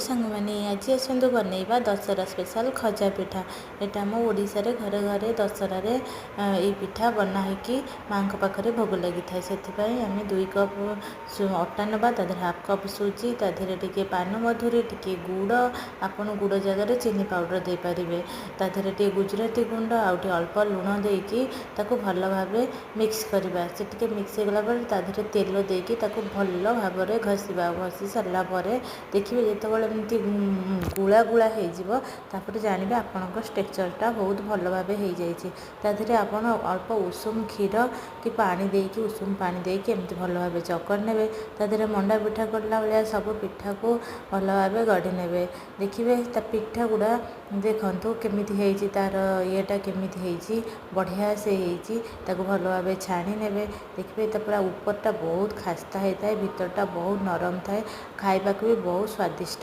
ସାଙ୍ଗମାନେ, ଆଜି ଆସନ୍ତୁ ବନେଇବା ଦଶହରା ସ୍ପେଶାଲ୍ ଖଜା ପିଠା। ଏଇଟା ଆମ ଓଡ଼ିଶାରେ ଘରେ ଘରେ ଦଶହରାରେ ଏଇ ପିଠା ବନା ହେଇକି ମାଆଙ୍କ ପାଖରେ ଭୋଗ ଲାଗିଥାଏ। ସେଥିପାଇଁ ଆମେ 2 କପ୍ ଅଟା ନେବା, ତା ଦେହରେ ହାଫ୍ କପ୍ ସୁଜି, ତା ଦେହରେ ଟିକେ ପାନମଧୁରୀ, ଟିକେ ଗୁଡ଼। ଆପଣ ଗୁଡ଼ ଜାଗାରେ ଚିନି ପାଉଡ଼ର ଦେଇପାରିବେ। ତା ଦେହରେ ଟିକେ ଗୁଜୁରାତି ଗୁଣ୍ଡ ଆଉ ଟିକେ ଅଳ୍ପ ଲୁଣ ଦେଇକି ତାକୁ ଭଲ ଭାବେ ମିକ୍ସ କରିବା। ସେ ଟିକେ ମିକ୍ସ ହେଇଗଲା ପରେ ତା ଦେହରେ ତେଲ ଦେଇକି ତାକୁ ଭଲ ଭାବରେ ଘଷିବା। ଘଷି ସାରିଲା ପରେ ଦେଖିବେ, ଯେତେବେଳେ ଏମିତି ଗୁଳା ଗୁଳା ହେଇଯିବ, ତାପରେ ଜାଣିବେ ଆପଣଙ୍କ ଷ୍ଟ୍ରକ୍ଚରଟା ବହୁତ ଭଲ ଭାବେ ହେଇଯାଇଛି। ତା ଦେହରେ ଆପଣ ଅଳ୍ପ ଉଷୁମ କ୍ଷୀର କି ପାଣି ଦେଇକି, ଉଷୁମ ପାଣି ଦେଇକି ଏମିତି ଭଲ ଭାବେ ଚକଟି ନେବେ। ତା ଦେହରେ ମଣ୍ଡା ପିଠା କଲା ଭଳିଆ ସବୁ ପିଠାକୁ ଭଲ ଭାବେ ଗଢ଼ି ନେବେ। ଦେଖିବେ, ତା ପିଠା ଗୁଡ଼ା ଦେଖନ୍ତୁ କେମିତି ହେଇଛି, ତାର ଇଏଟା କେମିତି ହେଇଛି, ବଢ଼ିଆ ସେ ହେଇଛି। ତାକୁ ଭଲ ଭାବେ ଛାଣି ନେବେ। ଦେଖିବେ, ତା ପୁରା ଉପରଟା ବହୁତ ଖାସ୍ତା ହେଇଥାଏ, ଭିତରଟା ବହୁତ ନରମ ଥାଏ, ଖାଇବାକୁ ବି ବହୁତ ସ୍ୱାଦିଷ୍ଟ।